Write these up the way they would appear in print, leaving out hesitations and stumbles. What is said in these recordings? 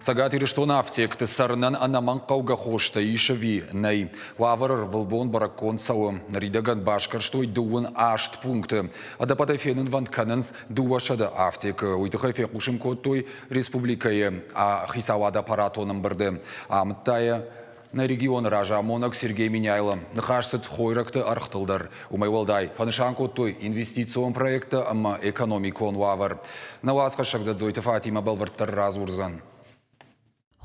Цӕгат Ирыстоны афтекты цӕрынӕн ӕнӕмӕнгхъӕугӕ хостӕ ис ӕви нӕй? Уавӕр ӕрвылбон бӕрӕггонд цӕуы. Ныридӕгӕн басгӕрстой 38 пункты. Ӕдӕппӕтӕй фенынвӕнд кӕнынц 200 афтекы. Уый тыххӕй фехъусын кодтой республикӕйы хицауады аппаратон ӕмбырды. Амыдта йӕ нӕ регионы разамонӕг Сергей Меняйло. Ныхас цыд хойрӕгты ӕргътыл дӕр. Уымӕй уӕлдай, фӕнысан кодтой инвестицион проекттӕ ӕмӕ экономикон уавӕр. Нӕ уацхӕссӕг Дзодзойты Фатимӕ бӕлвырддӕр радзурдзӕн.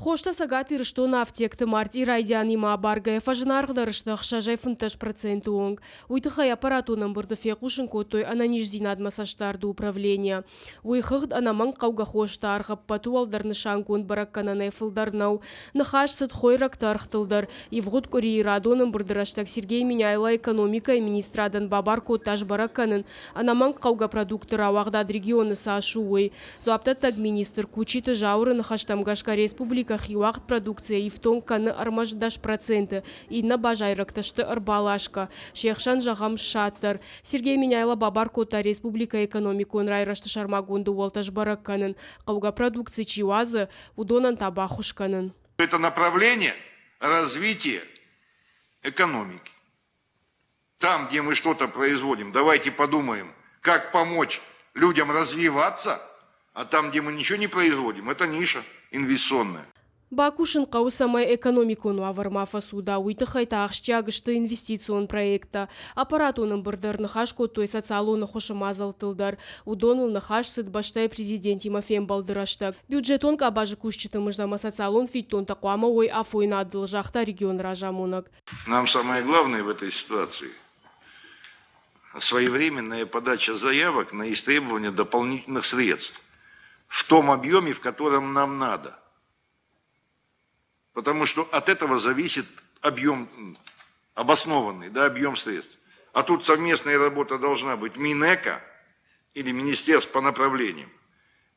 Хостӕ Цӕгат Ирыстоны афтекты мартъи райдианимӕ абаргӕйӕ фӕзынаргъдӕр сты 6-15 проценты онг. Уый тыххӕй аппаратон ӕмбырды фехъусын кодтой ӕнӕниздзинадмӕ цӕстдарды управленийӕ. Уый хыгъд ӕнӕмӕнгхъӕугӕ хосты аргъ ӕппӕты уӕлдӕр нысангонд бӕрӕггӕнӕнӕй фылдӕр нӕу. Ныхас цыд хойрӕгты ӕргътыл дӕр. Ивгъуыд къуырийы радон ӕмбырды рӕстӕг Сергей Меняйло экономикӕйы министрадӕн бабар кодта сбӕрӕг кӕнын, ӕнӕмӕнгхъӕугӕ продуктты рауагъдад регионы цас у, уый. Дзуапдӕттӕг министр Кучиты Зауыры ныхӕстӕм гӕсгӕ республикӕ хиуагъд продукцийӕ ифтонг кӕны ӕрмӕст 10%, иннӕ базайрӕгтӕ сты ӕрбаласгӕ. Се хсӕн, зӕгъӕм, ссад дӕр. Сергей Меняйло бабар кодта республикӕйы экономикон райрӕзты сӕрмагонд ууӕлтӕ сбӕрӕг кӕнын, хъӕугӕ продукци чи уадзы, уыдонӕн та баххуыс кӕнын. Это направление развития экономики. Там, где мы что-то производим, давайте подумаем, как помочь людям развиваться, а там, где мы ничего не производим, это ниша инвестиционная. Бакусын хъӕуы, цӕмӕй экономикон уавӕр ма фӕцуда, уый тыххӕй та ахсджиаг сты инвестицион проекттӕ. Аппаратон ӕмбырды ӕрныхас кодтой социалон ӕххуысы мадзӕлттыл дӕр. Уыдоныл ныхас цыд бӕстӕйы президентимӕ фембӕлды рӕстӕг. Бюджетон къабазы кусджыты мызд ӕмӕ социалон фиддонтӕ хъуамӕ уой афойнадыл, загъта регионы разамонӕг. Нам самое главное в этой ситуации своевременная подача заявок на истребование дополнительных средств в том объеме, в котором нам надо. Потому что от этого зависит объем, обоснованный, да, объем средств. А тут совместная работа должна быть Минэка или министерств по направлениям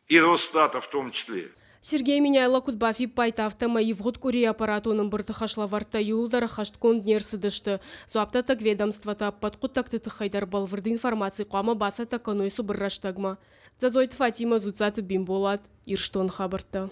и Росстата в том числе. Сергей Меняйло куыд бафиппайдта, афтӕмӕй ивгъуыд къуырийы аппаратон ӕмбырды хӕслӕвӕрдтӕ иууылдӕр ӕххӕстгонд не рцыдысты. Дзуапдӕттӕг ведомствотӕ ӕппӕт хъуыддӕгты тыххӕй дӕр бӕлвырд информаци хъуамӕ бацӕттӕ кӕной цыбыр рӕстӕгмӕ. Дзӕдзойты Фатимӕ, Дзуццаты Бимболат, Ирыстоны хабӕрттӕ.